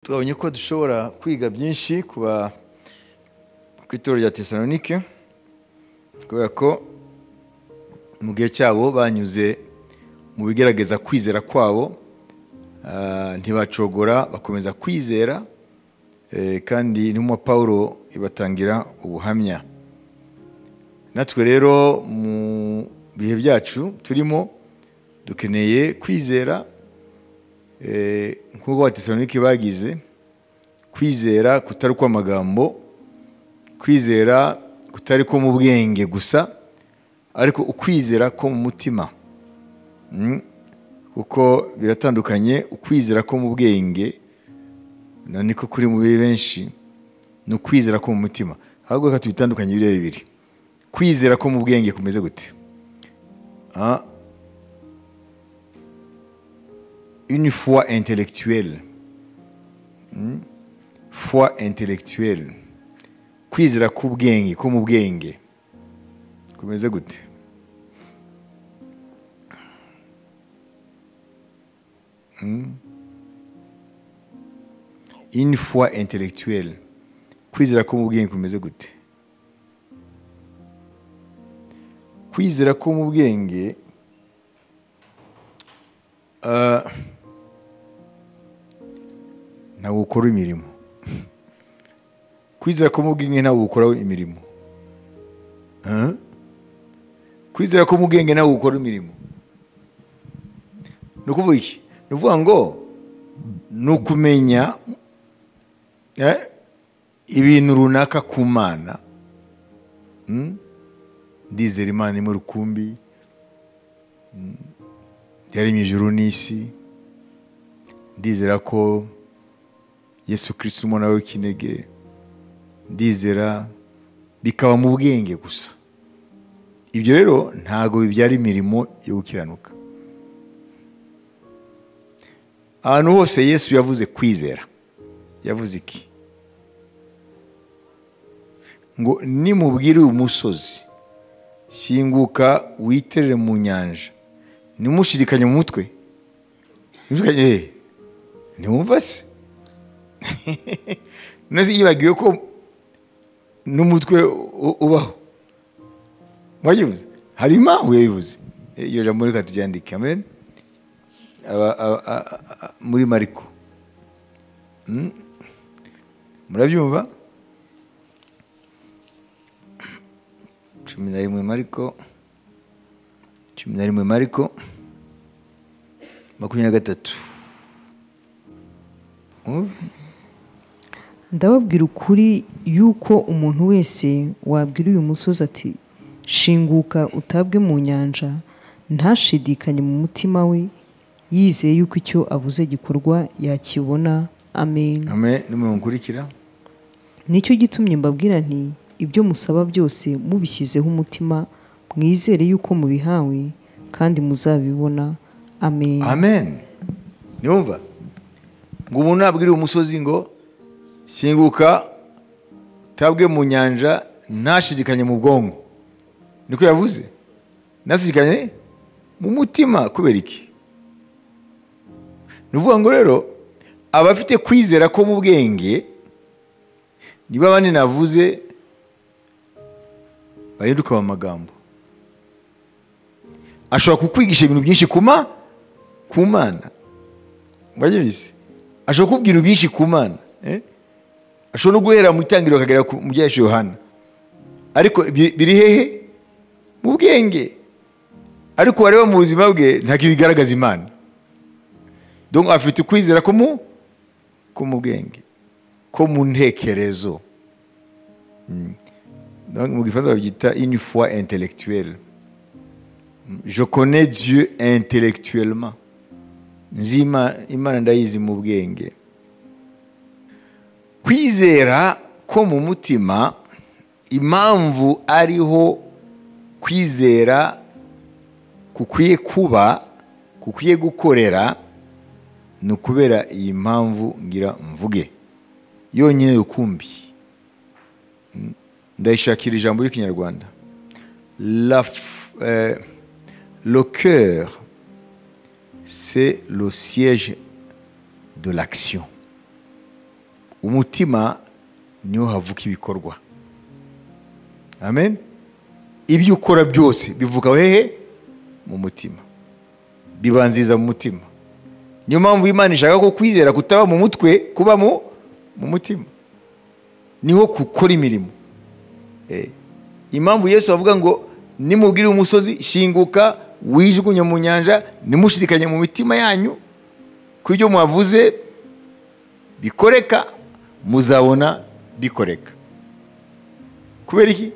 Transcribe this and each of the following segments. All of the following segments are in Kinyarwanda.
Twabonye ko dushobora kwiga byinshi kuba ku itorero rya Tesalonike, kubera ko mu gihe cyabo banyuze mu bigerageza kwizera kwabo, ntibacogora, bakomeza kwizera, kandi intumwa Paulo ibatangira ubuhamya. Natwe rero mu bihe byacu turimo dukeneye kwizera, nk'uko Abatesalonike bagize, kwizera kutari kw'amagambo, kwizera kutari ko mu bwenge gusa, ariko ukwizera ko mu mutima. Kuko biratandukanye, ukwizera ko mu bwenge na niko kuri mu benshi, ni ukwizera ko mu mutima. Ahubwo reka tubitandukanye biriya bibiri. Kwizera ko mu bwenge kumeze gute? Une foi intellectuelle. Foi intellectuelle. Kwizera k'ubwenge, ko mu bwenge kumeze gute? Une foi intellectuelle. Kwizera ko mu bwenge kumeze gute? Kwizera ko mu bwenge ntabwo ukora imirimo. Kwizera ko mu bwenge ntabwo ukora imirimo. Kwizera ko mu bwenge ntabwo ukora imirimo. Ni ukuvuga iki? Ni ukuvuga ngo ni ukumenya ibintu runaka ku Mana. Ndizera Imana imwe rukumbi, yaremye ijuru n'isi. Ndizera ko Yesu Kristo umwana w'ikinege. Ndizera, bikaba mu bwenge gusa. Ibyo rero ntago bibyara imirimo yo gukiranuka. Ahantu hose Yesu yavuze kwizera, yavuze iki? Ngo nimubwire uyu musozi, shinguka witerere mu nyanja, nimushidikanye mu mutwe. Nimushidikanye, ntiwumva se? None yibagiwe ko n'umutwe ubaho. Mwayivuze? Hari impamvu yabivuze. Iyo jambo reka turyandike. Amen. Muri Mariko. Murabyumva? 11 Mariko. 11 Mariko 23. Ndababwira ukuri yuko umuntu wese wabwira uyu musozi ati shinguka utabwe mu nyanja, ntashidikanye mu mutima we, yizeye yuko icyo avuze gikorwa yakibona. Amen. Amen. Nimunkurikira. Nicyo gitumye mbabwira nti ibyo musaba byose mubishyizeho umutima, mwizere yuko mubihawe kandi muzabibona. Amen. Amen. Niwumva ngo umuntu abwira umusozi ngo shinguka utabwe mu nyanja, ntashidikanye mu bwonko. Niko yavuze, ntashidikanye mu mutima. Kubera iki? Nuvuga ngo rero abafite kwizera ko mu bwenge niba abandi navuze bahinduka mu magambo. Ashobora kukwigisha ibintu byinshi ku Mana. Mwabyumvise? Ashobora kukubwira byinshi ku Mana, Ashobora no guhera mu itangiriro akagera mu bya Yohana. Ariko biri hehe? Mu bwenge. Ariko wareba mu buzima bwe ntakibigaragaza Imana. Donc afite kwizera ko mu bwenge, ko mu ntekerezo. Donc mu gifaransa babyita une foi intellectuelle. Je connais Dieu intellectuellement. Nzi Imana ndayizi mu bwenge. Kwizera ko mu mutima, impamvu ariho kwizera kukwiye kuba, kukwiye gukorera, ni ukubera iyi mpamvu ngira mvuge yonyine rukumbi. Ndayishakira ijambo ry'ikinyarwanda. Le cœur, c'est le siège de l'action. Umutima niho havuka ibikorwa. Amen. Ibyo ukora byose bivuka hehe? Mu mutima. Bibanziza mu mutima. Niyo mpamvu Imana ishaka ko kwizera kutaba mu mutwe, kuba mu mutima. Niho gukora imirimo. Impamvu Yesu avuga ngo nimubwire umusozi shinguka wijugunye mu nyanja, nimushidikanye mu mitima yanyu ku byo mwavuze bikoreka, muzabona bikoreka. Kubera iki?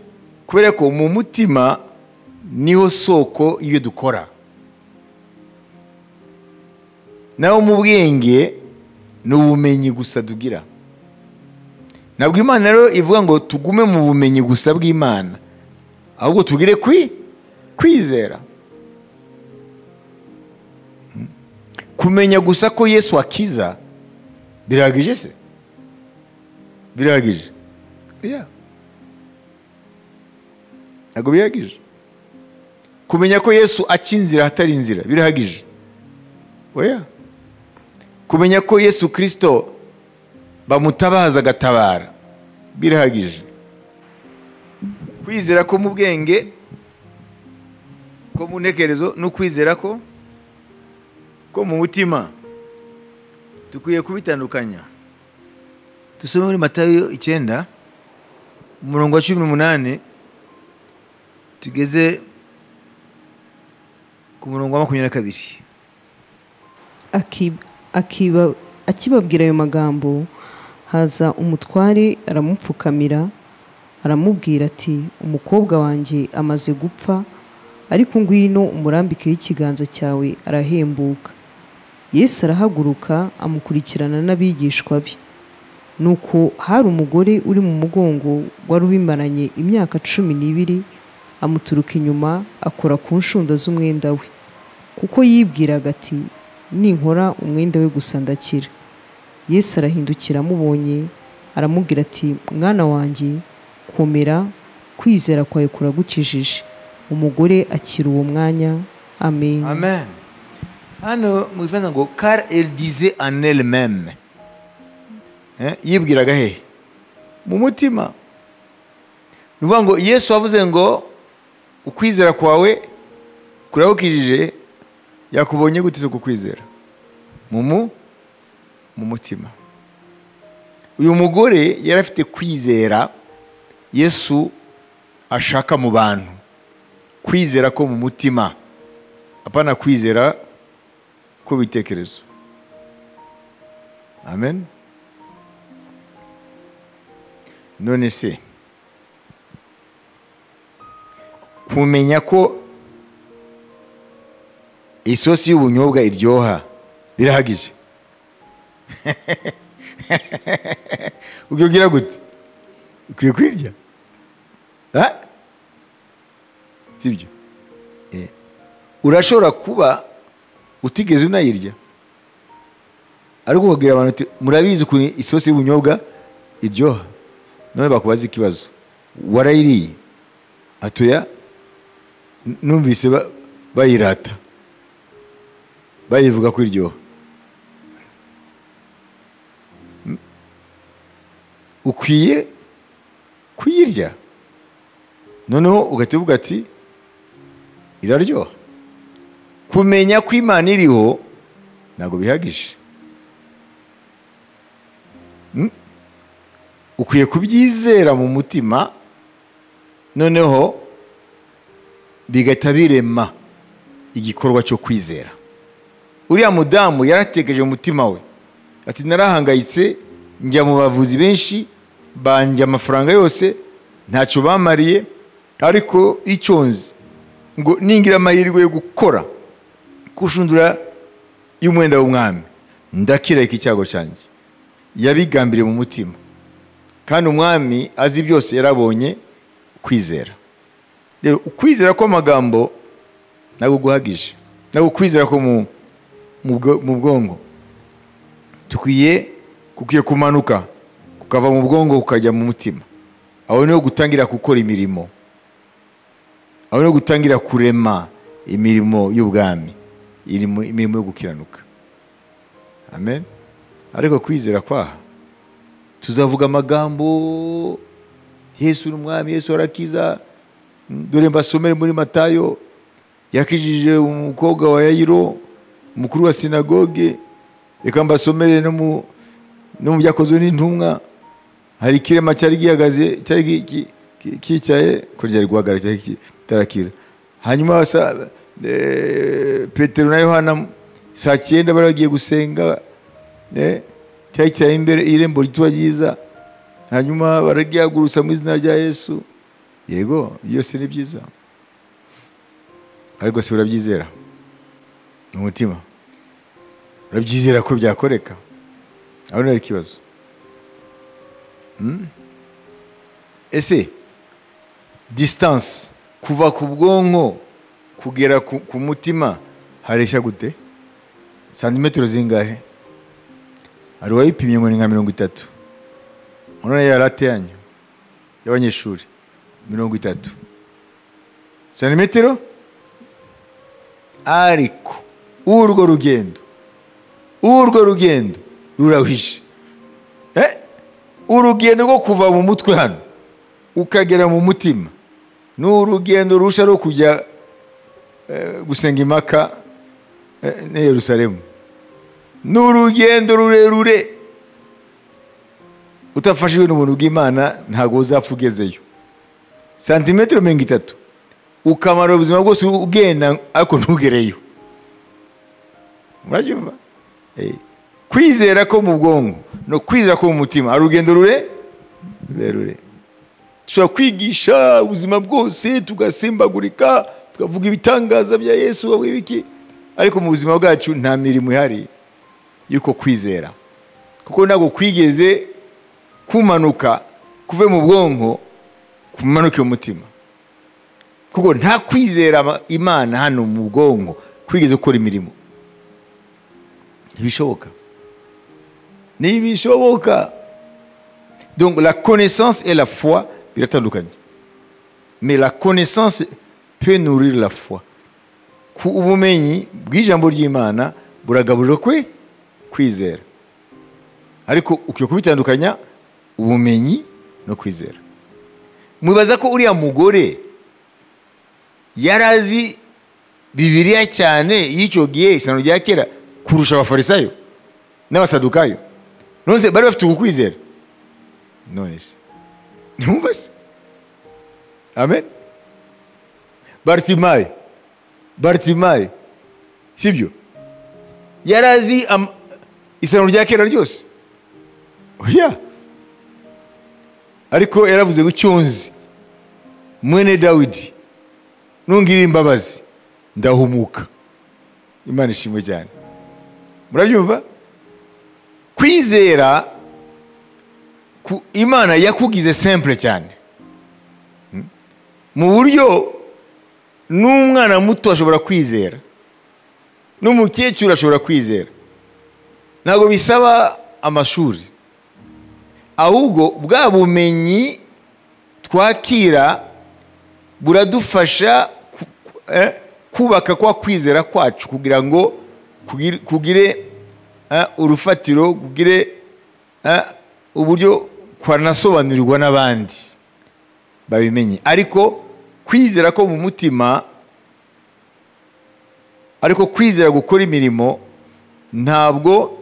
Kubera ko mu mutima niho soko y'ibyo dukora. Naho mu bwenge n'ubumenyi gusa dugira. Ntabwo Imana rero ivuga ngo tugume mu bumenyi gusa bw'Imana, ahubwo tugire kwizera. Kumenya gusa ko Yesu akiza birahagije se? Birahagije? Yeah. Ntabwo birahagije. Kumenya ko Yesu aca inzira hatari inzira birahagije? Oya. Kumenya ko Yesu Kristo bamutabaza agatabara birahagije? Kwizera ko mu bwenge, ko mu ntekerezo, no kwizera ko mu mutima, dukwiye kubitandukanya. Dusome muri Matayo 9 umurongo wa 18 tugeze ku murongo wa 22. Akibabwira ayo magambo, haza umutware aramupfukamira, aramubwira ati umukobwa wanjye amaze gupfa, ariko ngwino umurambikeho ikiganza cyawe arahembuka. Yesu arahaguruka amukurikirana n'abigishwa be. Nuko hari umugore uri mu mugongo wari ubimaranye imyaka 12, amuturuka inyuma akora ku nshunda z'umwenda we, kuko yibwiraga ati ninkora umwenda we gusa ndakira. Yesu arahindukira amubonye aramubwira ati mwana wanjye komera, kwizera kwawe kuragukijije. Umugore akira uwo mwanya. Amen. Amen. Hano mu Gifaransa ngo car elle disait en elle-même. Yibwiraga hehe? Mu mutima. Nuvuga ngo Yesu avuze ngo ukwizera kwawe kuragukijije, yakubonye gute se kukwizera? Mu mutima. Uyu mugore yari afite kwizera Yesu ashaka mu bantu. Kwizera ko mu mutima, apana kwizera ko bitekerezo. Amen. None se kumenya ko isosi y'ubunyobwa iryoha birahagije? Ukigira gute? Ukwiye kwirya? Sibyo? Urashobora kuba utigeze unayirya, ariko ukabwira abantu uti murabizi ukuntu isosi y'ubunyobwa iryoha. None bakubaza ikibazo, warayiriye? Atoya, numvise bayirata, bayivuga ko iryoha. Ukwiye kuyirya, noneho ugahita uvuga ati iraryoha. Kumenya ko Imana iriho ntabwo bihagije. Ukwiye kubyizera mu mutima, noneho bigahita birema igikorwa cyo kwizera. Uriya mudamu yaratekereje mu mutima we ati narahangayitse, njya mu bavuzi benshi, banjya amafaranga yose ntacyo bamariye, ariko icyo nzi ngo ningira amahirwe yo gukora kushundura y'umwenda w'umwami ndakira iki cyago cyanjye. Yabigambiriye mu mutima, kandi umwami azi byose, yarabonye kwizera. Rero ukwizera kw'amagambo ntabwo guhagije, ntabwo kwizera ko mu bwongo. Tukwiye kumanuka kukava mu bwongo kukajya mu mutima. Aho niho gutangira gukora imirimo, aho niho gutangira kurema imirimo y'ubwami, imirimo yo gukiranuka. Amen. Ariko kwizera kwaha Tuzavuga amagambo, Yesu ni umwami, Yesu arakiza. Dore mbasomere muri Matayo, yakijije umukobwa wa Yayiro, umukuru wa sinagoge. Reka mbasomere no mu byakozwe n'intumwa, hari ikirema cyari gihagaze, cyari kicaye, ko cyari guhagarara, cyari kitarakira. Hanyuma Petero na Yohana saa 9 bari bagiye gusenga, cyari cyaye imbere irembo ryitwa ryiza. Hanyuma baragihagurutsa mu izina rya Yesu. Yego, byose ni byiza, ariko si urabyizera mu mutima? Urabyizera ko byakoreka? Aho ni ikibazo. Ese distance kuva ku bwonko kugera ku mutima haresha gute? Santimetero zingahe? Hari uwayipimye ngo ni nka 30. Urabona ya rate yanyu y'abanyeshuri 30 santimetero. Ariko urwo rugendo rurahishe. Urugendo rwo kuva mu mutwe hano ukagera mu mutima ni urugendo rusha rwo kujya gusenga Imaka na Yerusalemu. Ni urugendo rurerure. Utafashijwe n'ubuntu bw'Imana ntabwo uzapfa ugezeyo. Santimetero 30 ukamara ubuzima bwose ugenda ariko ntugereyo. Murabyumva? Kwizera ko mu bwonko no kwizera ko mu mutima ari urugendo rurerure. Dushobora kwigisha ubuzima bwose tugasimbagurika, tukavuga ibitangaza bya Yesu ibiki, ariko mu buzima bwacu nta mirimo ihari yuko kwizera, kuko ntabwo kwigeze kumanuka kuve mu bwonko kumanuke mu mutima. Kuko nta kwizera Imana hano mu bwonko kwigeze gukora imirimo. Ntibishoboka. Ntibishoboka. Donc la connaissance et la foi biratandukanye. Mais la connaissance peut nourrir la foi. Ku ubumenyi bw'ijambo ry'Imana buragaburira kwe kwizera. Ariko ukwiye kubitandukanya ubumenyi no kwizera. Mwibaza ko uriya mugore yarazi Bibiliya cyane y'icyo gihe, isano rya kera, kurusha abafarisayo n'abasadukayo? None bari bafite ukwizera? None se ntumva se? Amen. Bartimayo sibyo? Yarazi isano rya kera ryose? Oya. Ariko yaravuze ngo cyonzi mwene Dawidi nungira imbabazi ndahumuka. Imana ishimwe cyane. Murabyumva? Kwizera ku Imana yakugize simple cyane, mu buryo n'umwana muto ashobora kwizera, n'umukecuru ashobora kwizera. Ntabwo bisaba amashuri, ahubwo bwa bumenyi twakira buradufasha kubaka kwa kwizera kwacu, kugira ngo kugire urufatiro, kugire uburyo kwanasobanurirwa n'abandi babimenye. Ariko kwizera ko mu mutima, ariko kwizera gukora imirimo ntabwo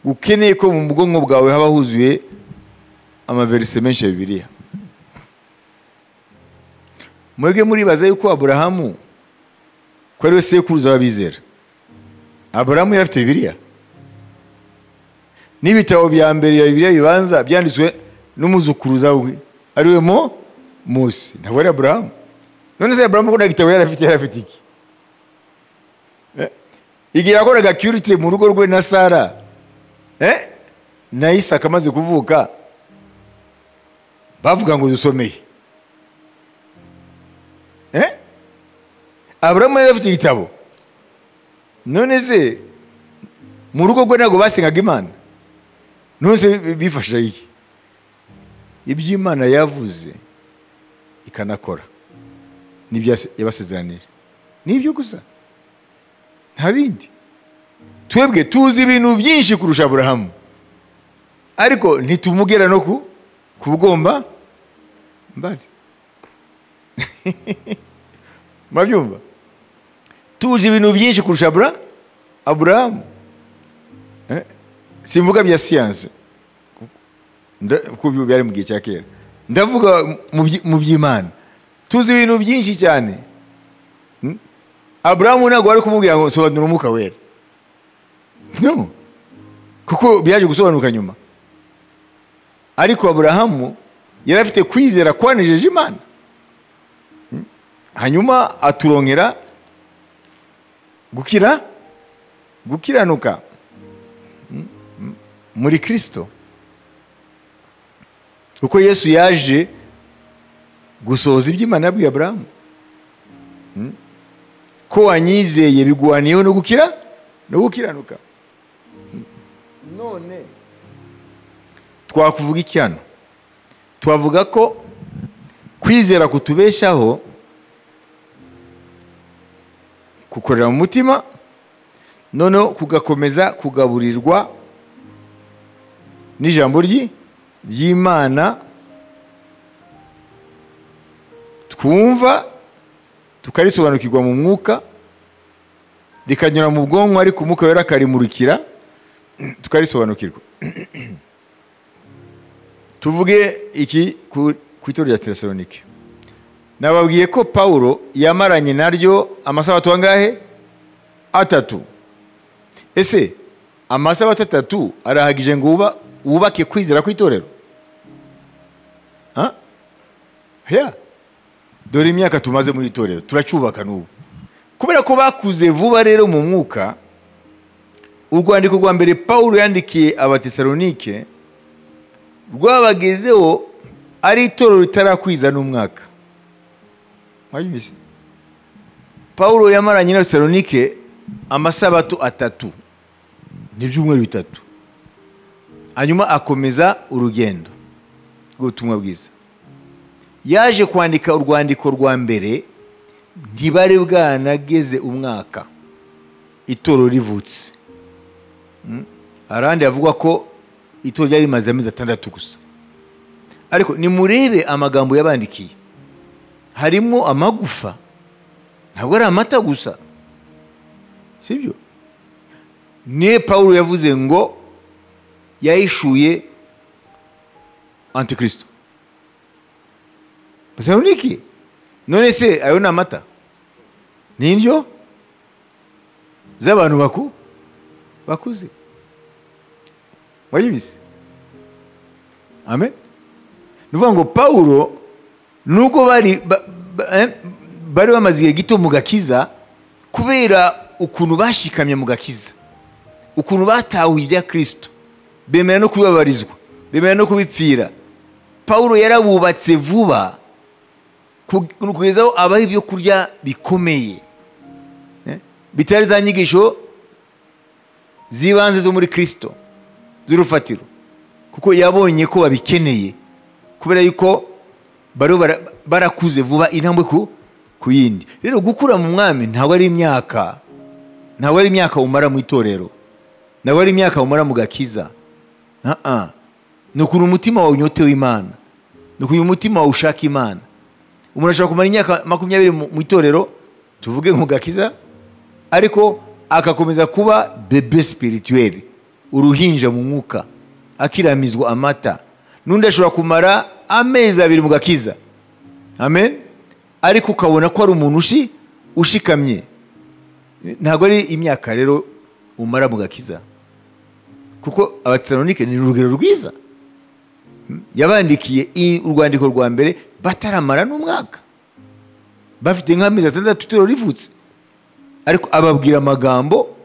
ukeneye ko mu bwonko bwawe haba huzuye amaverise menshi ya Bibiliya. Mwebwe muribaza yuko Aburahamu ko ari we sekuruza w'abizera. Aburahamu yari afite Bibiliya? N'ibitabo bya mbere ya Bibiliya bibanza byanditswe n'umuzukuruza we ari we Mose, ntabwo ari Aburahamu. None se Aburahamu ko nta gitabo yari afite iki? Igihe yakoraga curite mu rugo rwe na Sara, na Isaka amaze kuvuka, bavuga ngo dusomeye. Aburahamu yari afite igitabo. None se mu rugo rwe ntabwo basengaga Imana? None se bifasha iki? Ibyo Imana yavuze ikanakora nibyo yabasezeranije, nibyo gusa, nta bindi. Twebwe tuzi ibintu byinshi kurusha Aburahamu, Ariko ntitumugera no ku bugomba mbari. Murabyumva? Tuzi ibintu byinshi kurusha Aburahamu. Simvuga bya siyanse kuko byari mu gihe cya kera, ndavuga mu by'Imana. Tuzi ibintu byinshi cyane. Aburahamu ntabwo wari kumubwira ngo sobanura umwuka wera, no, kuko byaje gusobanuka nyuma. Ariko Aburahamu yari afite kwizera kwanejeje Imana, hanyuma aturonkera gukiranuka muri Kristo. Kuko Yesu yaje gusohoza ibyo Imana yabwiye Aburahamu, ko wanyizeye biguhaniyeho no gukira no gukiranuka. None twakuvuga iki hano? Twavuga ko kwizera kutubeshaho, kukorera mu mutima, noneho kugakomeza kugaburirwa n'ijambo ry'Imana twumva, tukarisobanukirwa mu mwuka, rikanyura mu bwonko, ariko umwuka wera akarimurikira tukarisobanukirwa. Tuvuge iki ku itorero rya Tesalonike? Nababwiye ko Paulo yamaranye naryo amasabato angahe? 3. Ese amasabato 3 arahagije ngo wubake kwizera kw'itorero? Yeah. Dore imyaka tumaze muri itorero turacyubaka n'ubu. Kubera ko bakuze vuba rero mu mwuka, urwandiko rwa mbere Paulo yandikiye Abatesalonike rwabagezeho ari itorero ritarakwiza n'umwaka. Mwabyumvise? Paulo yamaranye na Tesalonike amasabato 3 n'ibyumweru 3, hanyuma akomeza urugendo rw'ubutumwa bwiza. Yaje kwandika urwandiko rwa mbere ntibari bwanageze umwaka itorero rivutse. Arandi avuga ko itorero ryari rimaze amezi 6 gusa. Ariko nimurebe amagambo yabandikiye, harimo amagufa, ntabwo ari amata gusa, sibyo? Ne Paulo yavuze ngo yahishuye Antikristo. Tesalonike. None se ayo ni amata? Ni indyo z'abantu bakuze. Wayibize? Amen. Nuvuga ngo Paulo nuko bari bamaze igihe gito mu gakiza, kubera ukuntu bashikamye mu gakiza, ukuntu batawe ibya Kristo, bemera no kubibabarizwa, bemera no kubipfira, Paulo yarabubatse vuba kugeza aho abaha ibyo kurya bikomeye, bitari za nyigisho z'ibanze zo muri Kristo z'urufatiro, kuko yabonye ko babikeneye, kubera yuko bari barakuze vuba intambwe ku yindi. Rero gukura mu mwami ntabwo ari imyaka, ntabwo ari imyaka umara mu itorero, ntabwo ari imyaka umara mu gakiza. Ni ukuntu umutima wawe unyotewe Imana, ni ukuntu umutima wawe ushaka Imana. Umuntu ashobora kumara imyaka 20 mu itorero, tuvuge mu gakiza, ariko akakomeza kuba bebe spirituel, uruhinja mu mwuka, akiramizwa amata. N'undi ashobora kumara amezi 2 mu gakiza, amen, ariko ukabona ko ari umuntu ushikamye. Ntabwo ari imyaka rero umara mu gakiza, kuko Abatesalonike ni urugero rwiza. Yabandikiye urwandiko rwa mbere bataramara n'umwaka, bafite nk'amezi 6 itorero rivutse, ariko ababwira amagambo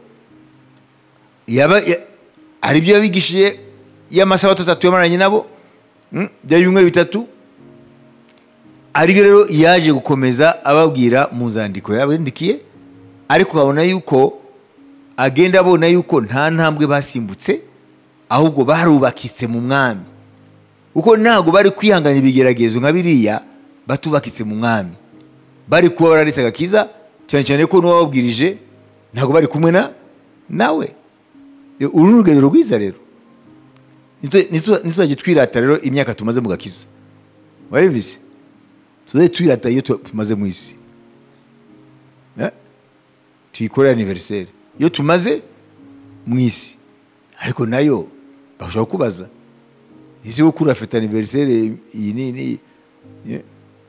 ari byo yabigishije y'amasabato 3 yamaranye nabo, byari ibyumweru 3, aribyo rero yaje gukomeza ababwira mu nzandiko yabandikiye. Ariko abona yuko agenda abona yuko nta ntambwe basimbutse, ahubwo barubakitse mu mwami. Kuko ntabwo bari kwihangana ibigeragezo nka biriya batubakitse mu mwami, bari kuba bararetse agakiza, cyane cyane ko n'uwababwirije ntabwo bari kumwe nawe. Uru ni urugero rwiza rero. Ntituzajye twirata rero imyaka tumaze mu gakiza. Wabibise? Tuzajye twirata iyo tumaze mu isi. Tuyikorera anniversaire iyo tumaze mu isi. Ariko nayo bashobora kubaza isi wo kuri afite anniversaire iyi ni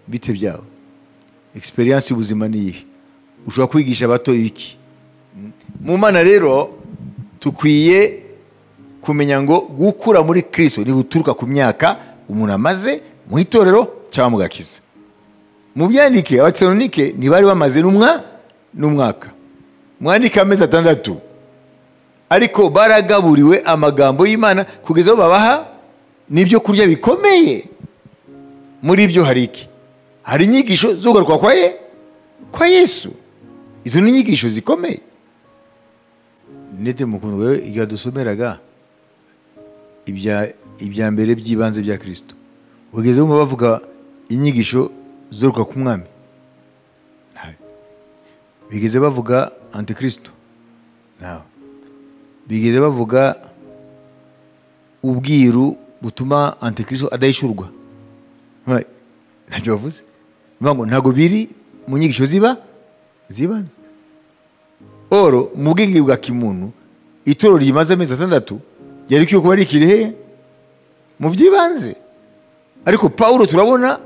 bite byawe, experience y'ubuzima ni iyihe, ushobora kwigisha abato iki. Mu Mana rero tukwiye kumenya ngo gukura muri Kristo ni buturuka ku myaka umuntu amaze mu itorero cyangwa mu gakiza. Mu byandike Abatesalonike ntibari bamaze n'umwaka, mwandike amezi 6, ariko baragaburiwe amagambo y'Imana kugeza aho babaha n'ibyo kurya bikomeye. Muri ibyo hari iki? Hari inyigisho zo kugaruka kwa Yesu. Izo ni inyigisho zikomeye. Nete mukundwa wewe igihe dusomeraga ibya mbere by'ibanze bya Kristo, ugeze mu bavuga inyigisho zo kugaruka k'umwami, bigeze bavuga antikristo, ntawe bigeze bavuga ubwiru butuma antikristo adahishurwa, ntabyo bavuze. Ngo ntago biri mu nyigisho zibanze. Oro mu bwenge bwa kimuntu itorero rimaze amezi 6 yari kwiye kuba rikiri he mu byibanze. Ariko Paulo turabona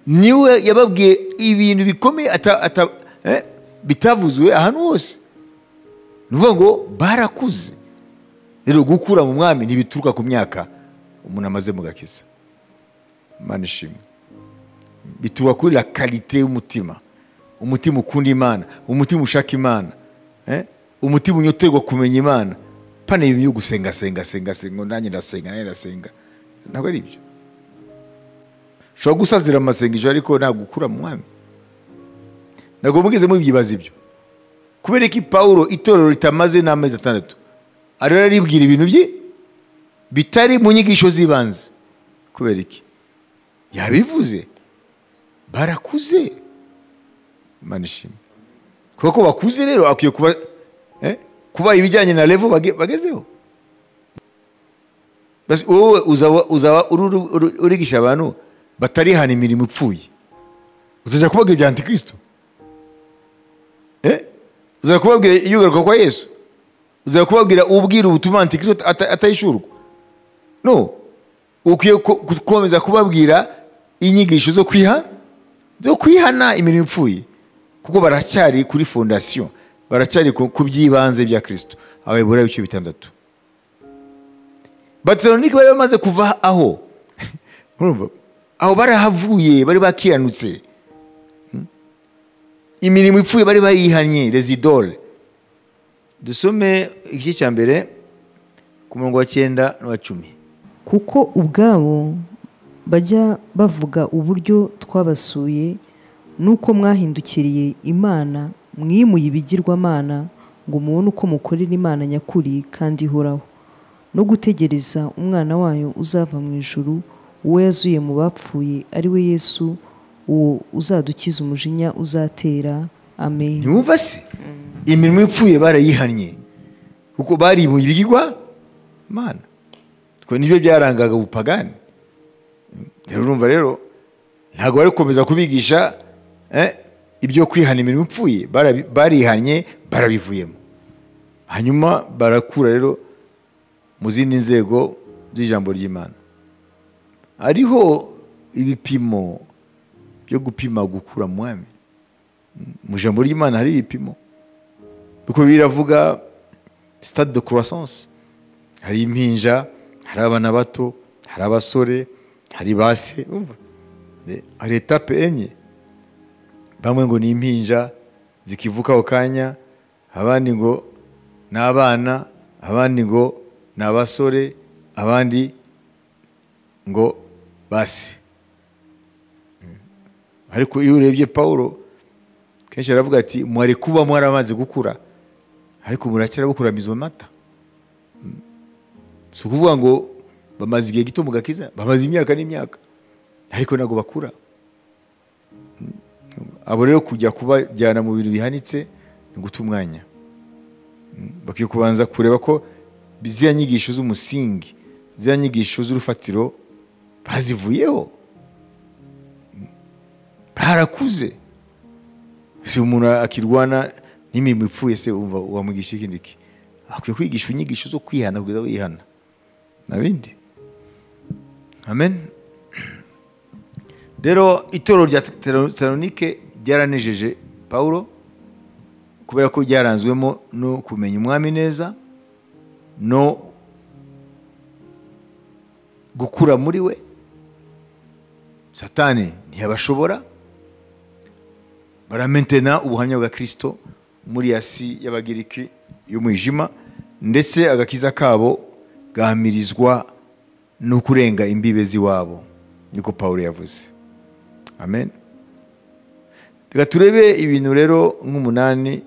niwe yababwiye ibintu bikomeye bitavuzwe ahantu hose. Nuvuga ngo barakuze. Rero gukura mu mwami ntibituruka ku myaka umuntu amaze mu gakiza. Imana ishimwe. Bituruka kuri la qualité y'umutima. Umutima ukunda Imana, umutima ushaka Imana, umutima unyoterwa kumenya Imana. Pane ibyo gusenga senga senga senga nanjye ndasenga nanjye ndasenga, ntabwo ari ibyo. Ushobora gusazira amasengesho ariko ntabwo ukura mu mwami. Ntabwo mugeze mubyibaza ibyo. Kubera ko Paulo itorero ritamaze n'amezi 6 ariyo aribwira ibintu bye bitari mu nyigisho zibanze. Kubera iki? Yabivuze barakuze. Imana ishimwe. Kuko bakuze rero akwiye kuba kuba ibijyanye na level bagezeho. Basi wowe uzaba urigisha abantu batarihana imirimo ipfuye, uzaja kubabwira ibya antikristo, uzaja kubabwira iyugaruka kwa Yesu, uzaja kubabwira ubwira ubutumwa antikristo atayishurwa. No, ukwiye gukomeza kubabwira inyigisho zo kwihana imirimo ipfuye, kuko baracyari kuri fondation, baracyari ku byibanze bya Kristo. Abaheburayo 6. Batesalonike bari bamaze kuva aho. Urumva? Aho barahavuye, bari bakiranutse. Imirimo ipfuye bari bayihanye, les idoles. Dusome igice cya mbere ku murongo wa 9 n'uwa 10. Kuko ubwabo bajya bavuga uburyo twabasuye nuko mwahindukiriye Imana, mwimuye ibigirwamana ngo mubone uko mukorera Imana nyakuri kandi ihoraho, no gutegereza umwana wayo uzava mu ijuru, uwo yazuye mu bapfuye ari we Yesu, uwo uzadukiza umujinya uzatera. Amen. Ntiwumva se? Imirimo ipfuye barayihannye kuko barimuye ibigirwa mana. Twe nibyo byarangaga ubupagani. Rero urumva rero ntabwo bari gukomeza kubigisha ibyo kwihana imirimo ipfuye, barihanye barabivuyemo. Hanyuma barakura rero mu zindi nzego z'ijambo ry'Imana. Hariho ibipimo byo gupima gukura mu mwami. Mu jambo ry'Imana hari ibipimo. Uko biravuga stade de croissance. Hari impinja, hari abana bato, hari abasore, hari base, umva. Hari etape 4. Bamwe ngo ni impinja zikivuka ako kanya, abandi ngo ni abana, abandi ngo ni abasore, abandi ngo basi. Ariko iyo urebye Paulo kenshi aravuga ati mwari kuba mwaramaze gukura, ariko muracyari bukuramiza amata. Si ukuvuga ngo bamaze igihe gito mu gakiza, bamaze imyaka n'imyaka, ariko ntabwo bakura. Abo rero kujya kubajyana mu bintu bihanitse ni guta umwanya. Bakwiye kubanza kureba ko ziriya nyigisho z'umusingi ziriya nyigisho z'urufatiro bazivuyeho, barakuze. Si umuntu akirwana n'imirimo ipfuye se umva wamwigisha ikindi ki? Akwiye kwigisha inyigisho zo kwihana kugeza wihana nabindi. Amen. Rero itorero rya Tesalonike ryaranejeje Paulo kubera ko ryaranzwemo no kumenya umwami neza no gukura muri we. Satani ntiyabashobora, baramentena ubuhamya bwa Kristo muri asi y'Abagiriki y'umwijima, ndetse agakiza kabo gahamirizwa no kurenga imbibe z'iwabo, niko Paulo yavuze. Amen. Reka turebe ibintu rero nk'umunani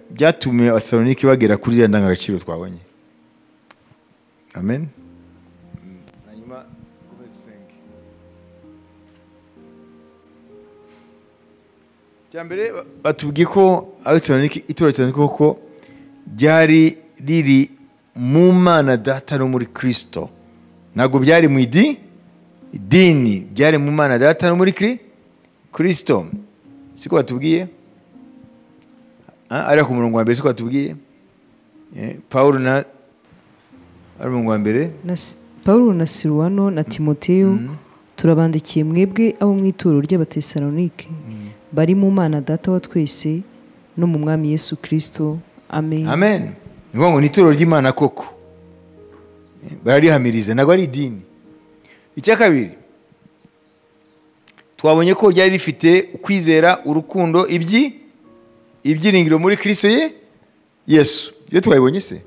byatumye Abatesalonike bagera kuri ziriya ndangagaciro twabonye. Amen. Hanyuma dusenge. Cya mbere batubwiye ko Abatesalonike, itorero Tesalonike koko ryari riri mu Mana Data no muri Kristo. Ntabwo byari mu idini, byari mu Mana Data no muri Kristo. Siko batubwiye? Ari ku murongo wa mbere, siko batubwiye? Paulo na ari murongo wa mbere. Paulo na Silwano na Timoteyo turabandikiye mwebwe abo mu itorero ry'Abatesalonike bari mu Mana Data wa twese no mu Mwami Yesu Kristo. Amen. Amen. Ni ngo ni itorero ry'Imana koko, bararihamiriza, ntabwo ari idini. Icya kabiri twabonye ko ryari rifite ukwizera, urukundo, ibyiringiro muri Kristo ye Yesu. Iyo twabibonye se?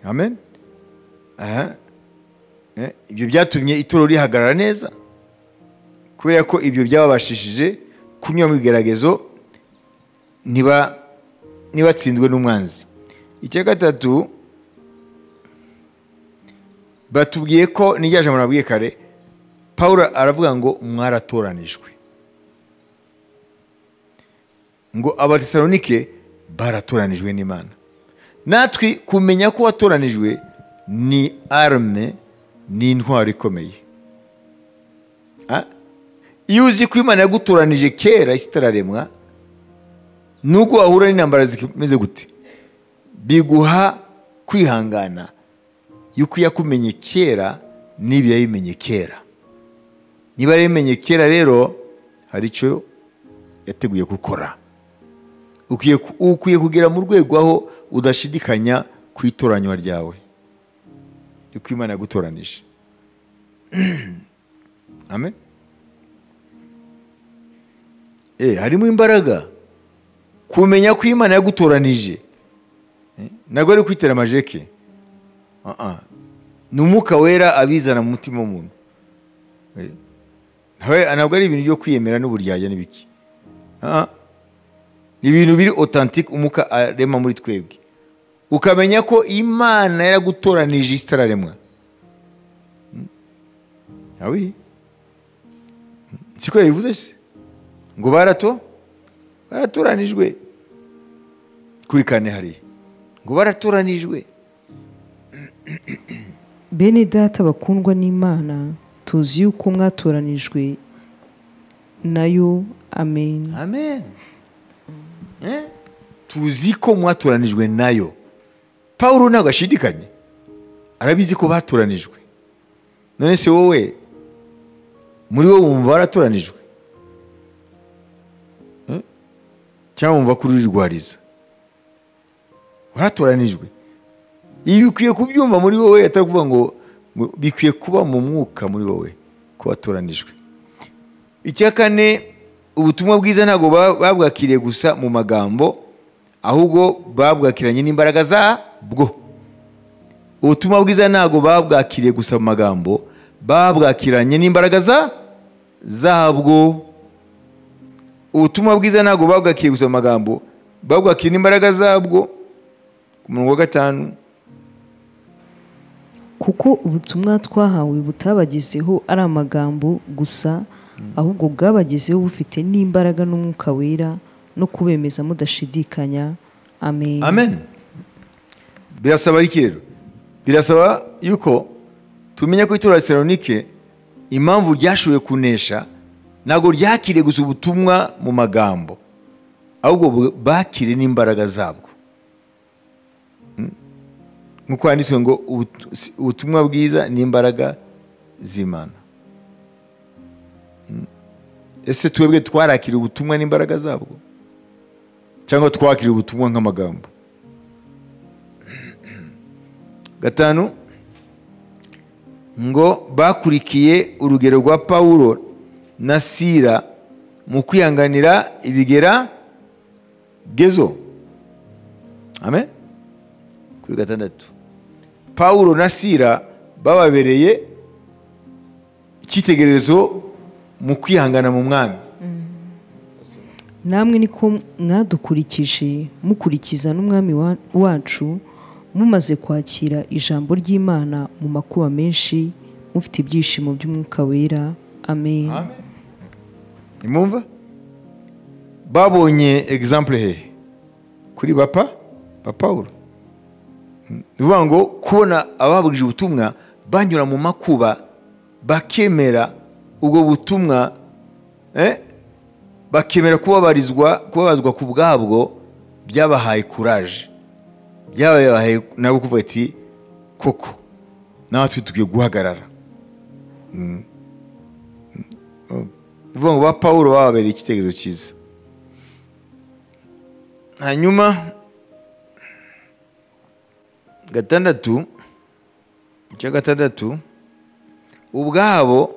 Amen. Aha. Ibyo byatumye itorero rihagarara neza, kubera ko ibyo byababashishije kunyura mu bigeragezo ntibatsindwe n'umwanzi. Icya gatatu batubwiye ko n'irya jambo nabwiye kare, Paulo aravuga ngo mwaratoranijwe, ngo Abatesalonike baratoranijwe n'Imana. Natwe kumenya ko watoranijwe ni arme, ni intwaro ikomeye. Iyo uzi ko Imana yagutoranije kera isi itararemwa, nubwo wahura n'intambara zimeze gute, biguha kwihangana yuko yakumenye kera n'ibyo yabimenye kera. Niba yabimenye kera rero hari icyo yateguye gukora. Ukwiye kugera mu rwego aho udashidikanya ku itoranywa ryawe, yuko Imana yagutoranije. Amen. Harimo imbaraga kumenya ko Imana yagutoranije. Ntabwo ari kwitera amajeke. Ni umwuka wera abizana mu mutima w'umuntu. Ntabwo ari ibintu byo kwiyemera n'uburyarya n'ibiki. Ni ibintu biri authentique umwuka arema muri twebwe. Ukamenya ko Imana yaragutoranije isi itararemwa. Awi. Siko yabivuze se? Ngo baratoranijwe. Kuri kane hariya. Ngo baratoranijwe. Bene data bakundwa n'Imana, tuzi yuko mwatoranijwe nayo. Amen. Amen. Tuzi ko mwatoranijwe nayo. Paulo ntabwo ashidikanye, arabizi ko batoranijwe. None se wowe muri wowe wumva waratoranijwe? Cyangwa wumva ko urirwariza? Waratoranijwe. Ibi bikwiye kubyumva muri wowe, atari kuvuga ngo bikwiye kuba mu mwuka muri wowe ko watoranijwe. Icya kane, ubutumwa bwiza ntabwo babwakiriye gusa mu magambo, ahubwo babwakiranye n'imbaraga zabwo. Ubutumwa bwiza ntabwo babwakiriye gusa mu magambo, babwakiranye n'imbaraga zabwo. Ubutumwa bwiza ntabwo babwakiriye gusa mu magambo, babwakiriye n'imbaraga zabwo. Ku murongo wa 5, kuko ubutumwa twahawe butabagezeho ari amagambo gusa, ahubwo bwabagezeho bufite n'imbaraga n'umwuka wera no kubemeza mudashidikanya. Amen. Amen. Birasaba iki rero? Birasaba yuko tumenya ko itorero Tesalonike impamvu ryashoboye kunesha ntabwo ryakiriye gusa ubutumwa mu magambo, ahubwo bakiriye n'imbaraga zabwo. Nk'uko handitswe ngo ubutumwa bwiza n'imbaraga z'Imana. Ese twebwe twarakiriye ubutumwa n'imbaraga zabwo, cyangwa twakiriye ubutumwa nk'amagambo? 5, ngo bakurikiye urugero rwa Pawulo na Sila mu kwihanganira ibigera gezo. Amen. Kuri 6, Pawulo na Sila bababereye icyitegererezo mu kwihangana mu mwami. Namwe niko mwadukurikije mukurikiza n'umwami wacu, mumaze kwakira ijambo ry'Imana mu makuba menshi, mufite ibyishimo by'Umwuka Wera. Amen. Nimumva babonye example he kuri ba Pawulo. Nivuga ngo kubona ababwije ubutumwa banyura mu makuba bakemera ubwo butumwa, bakemera kubabazwa ku bwabwo, byabahaye courage, byabahaye nabo kuvuga ati koko natwe tugiye guhagarara. Nivuga ngo ba Pawulo bababereye icyitegererezo cyiza. Hanyuma 6, icya 6, ubwabo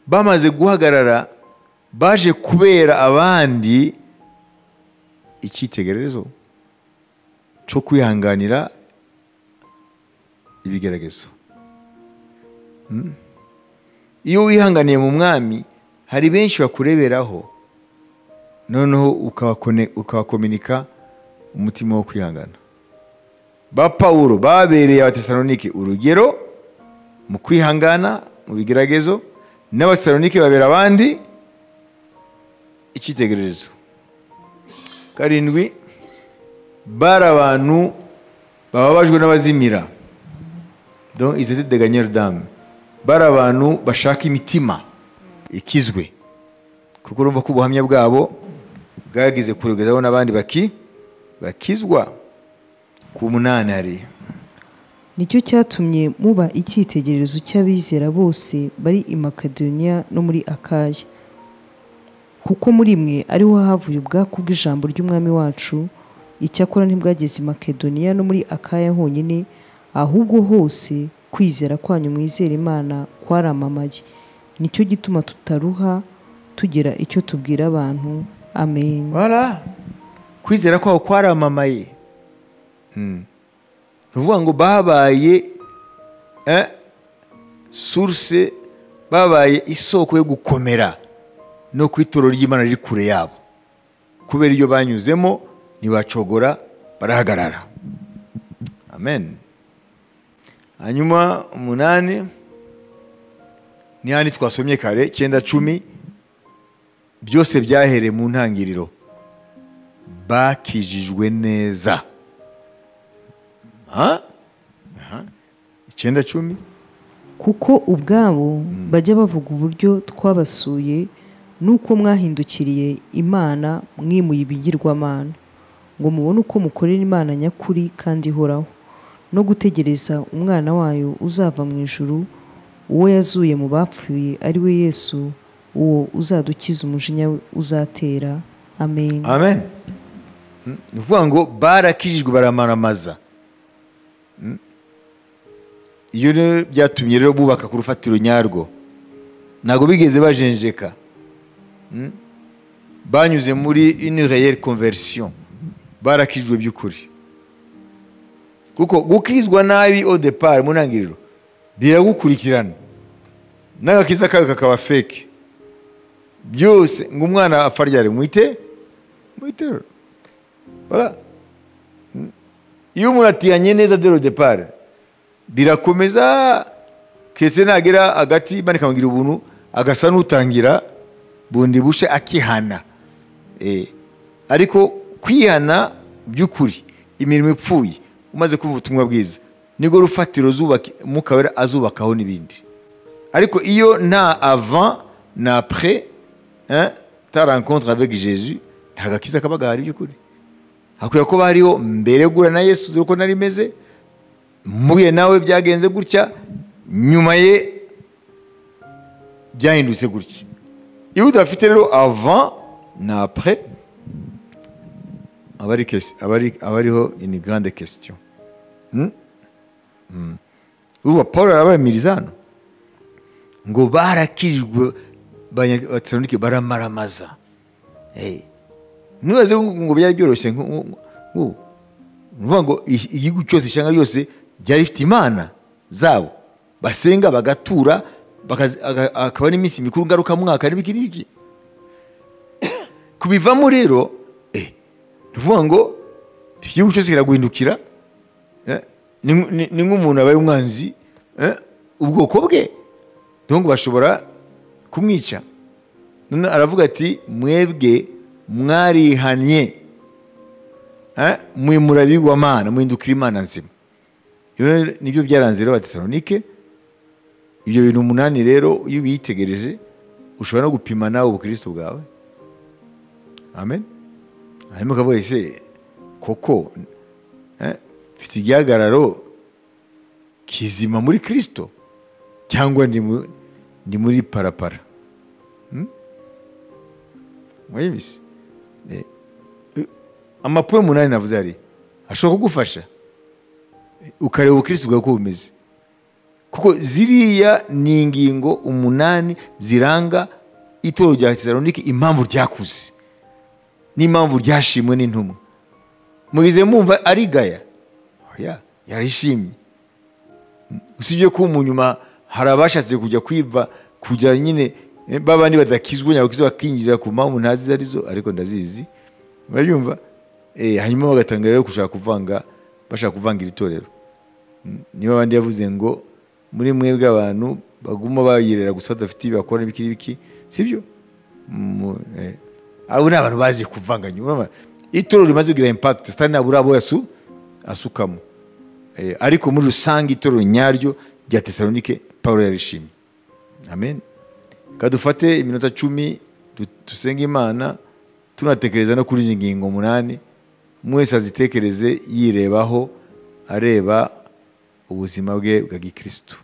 bamaze guhagarara baje kubera abandi icyitegererezo cyo kwihanganira ibigeragezo. Iyo wihanganiye mu mwami hari benshi bakureberaho, noneho ukabakominika umutima wo kwihangana. Ba Pawulo babereye Abatesalonike urugero mu kwihangana mu bigeragezo, n'Abatesalonike babera abandi icyitegererezo. 7, bari abantu bababajwe n'abazimira. Donc ils étaient des gagneurs d'âme. Bari abantu bashaka imitima ikizwe, kuko urumva ko ubuhamya bwabo bwageze kure kugezaho n'abandi bakizwa. Ku 8 hari nicyo cyatumye muba icyitegererezo cy'abizera bose bari i Makedoniya no muri Akaya, kuko muri mwe ariho havuye ubwaku bw'ijambo ry'Umwami wacu. Icyakora ntibwageze i Makedoniya no muri Akaya honyine, ahubwo hose kwizera kwanyu mwizera Imana kwaramamaye. Nicyo gituma tutaruha tugira icyo tubwira abantu. Amen. Voilà. Kwizera kwabo kwaramamaye. Nuvuga ngo babaye source, babaye isoko yo gukomera no kwitoro ry'Imana riri kure yabo. Kubera iyo banyuzemo ntibacogora, barahagarara. Amen. Hanyuma 8 ni handi twasomye kare 9, 10, byose byahereye mu ntangiriro. Bakijijwe neza. 9, 10. Kuko ubwabo bajya bavuga uburyo twabasuye nuko mwahindukiriye Imana mwimuye ibigirwamana, ngo mubone uko mukorera Imana nyakuri kandi ihoraho, no gutegereza umwana wayo uzava mu ijuru, uwo yazuye mu bapfuye ari we Yesu, uwo uzadukiza umujinya uzatera. Amen. Amen. Ni ukuvuga ngo barakijijwe baramaramaza. Iyo byatumye rero bubaka ku rufatiro nyarwo, ntabwo bigeze bajenjeka. Banyuze muri une réelle conversion, barakijijwe by'ukuri. Kuko gukizwa nabi au départ mu ntangiriro biragukurikirana, n'agakiza kawe kakaba fake byose. Ngo umwana apfa ryari mwite mwiterura. Voilà. Iyo umuntu atiyanye neza dès le départ birakomeza, kese nagera hagati Imana ikamugira ubuntu agasa n'utangira bundi bushe akihana. Ariko kwihana by'ukuri imirimo ipfuye umaze kumva ubutumwa bwiza Nirwo rufatiro zubaka Umwuka Wera azubakaho n'ibindi. Ariko iyo nta avant na après, hein, ta rencontre avec Jésus, nta gakiza kaba gahari by'ukuri. Hakwiye kuba hariho mbere yo guhura na Yesu, dore uko nari meze, mpuye nawe byagenze gutya, nyuma ye byahindutse gutya. Iyo udafite rero avant na après, aba ari aba ariho une grande question. Urumva Paul arabaramiriza hano ngo barakijwe, Abanyatesalonike baramaramaza. Hey. Ntibaze ngo byari byoroshye nk'ubu. Ni ukuvuga ngo igihugu cyose, ishyanga ryose ryari rifite imana zabo basenga, bagatura, akaba n'iminsi mikuru ngarukamwaka n'ibiki n'ibiki. Kubivamo rero, ni ukuvuga ngo igihugu cyose kiraguhindukira, ni nk'umuntu abaye umwanzi, ubwoko bwe, donc bashobora kumwica. None aravuga ati: "Mwebwe mwarihanye, mwimura ibigirwamana, muhindukira Imana nzima." Ibyo rero nibyo byaranze rero Abatesalonike. Ibyo bintu umunani rero, iyo ubitegereje ushobora no gupima nawe ubukristo bwawe. Amen. Hanyuma ukavuga: "Ese koko, mfite igihagararo kizima muri Kristo, cyangwa ndi muri parapara?" Mwayibise? Amapoints 8 navuze hari ashobora kugufasha ukareba ubukristo bwawe uko bumeze, kuko ziriya ni ingingo 8 ziranga itorero rya Tesalonike, impamvu ryakuze n'impamvu ryashimwe n'intumwa. Mugize mumva arigaya? Oya, yarishimye. Usibye ko mu nyuma hari abashatse kujya kwiva, kujya nyine, babandi badakizwa nyabakizwa, bakinjira ku mpamvu ntazi izo arizo, ariko ndazizi, murabyumva. Hanyuma bagatanga rero gushaka kuvanga, bashaka kuvanga iri torero. Niba abandi yavuze ngo muri mwebwe abantu baguma bayirera gusa, badafite ibyo bakora n'ibiki n'ibiki, sibyo? Abo ni abantu bazi kuvanga nyuma. Urabona, itorero rimaze kugira impact, Satani ntabura abo asukamo. Ariko muri rusange itorero nyaryo rya Tesalonike Paul yarishimye. Amen. Kadufate iminota 10 dusenge Imana, tunatekereza no kuri izi ngingo 8. Mwese azitekereze yirebaho, areba ubuzima bwe bwa gikristo.